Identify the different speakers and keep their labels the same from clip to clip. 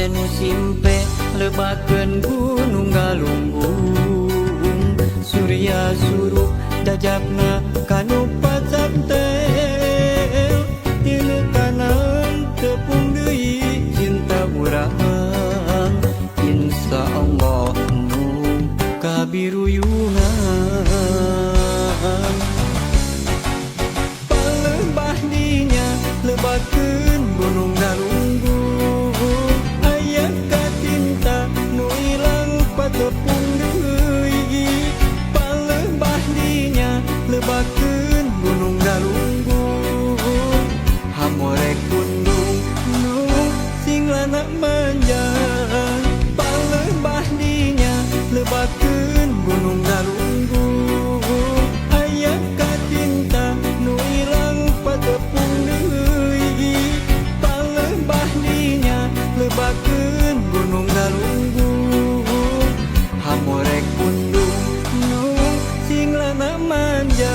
Speaker 1: Sore nu simpe lebakeun gunung galunggung. Surya surup jajapna kanu pacaptel. Tina kanan tepung deui cinta urang. Insya Allah nu kabiruyungan. Palebah dinya lebakeun gunung galunggung. Aya katinta nu ilang patepung deui. Palebah dinya lebakeun gunung galunggung. Hamore kundung nu sing lana manjang. Palebah dinya lebakeun gunung galunggung. Aya katinta nu ilang patepung deui. Palebah dinya lebakeun gunung galunggung. Hamore kundung nu sing lana manjang.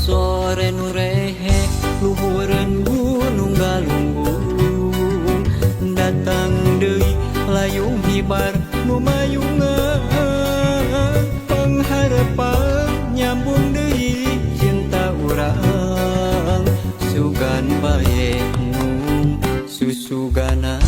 Speaker 1: Sore nu rehe luhureun gunung galunggung. Datang deui layung hibar nu mayungan. Pangharepan nyambung deui cinta urang. Sugan bae nu susuganan.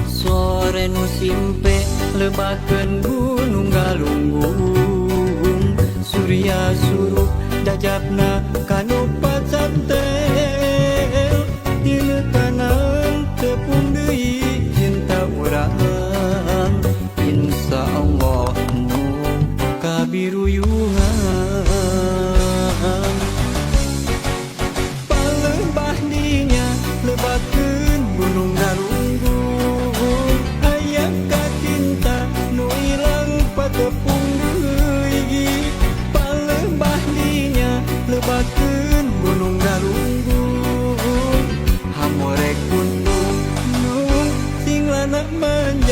Speaker 1: Sore nu simpe lebakeun gunung galunggung. Surya surup jajapna kanu pacaptel. Tina kanan tepung deui cinta urang. Insya Allah nu kabiruyungan. Palebah dinya lebakeun gunung galunggung. Aya katinta nu ilang patepung deui. Palebah dinya lebakeun gunung galunggung. Hamore kundung nu sing lana manjang.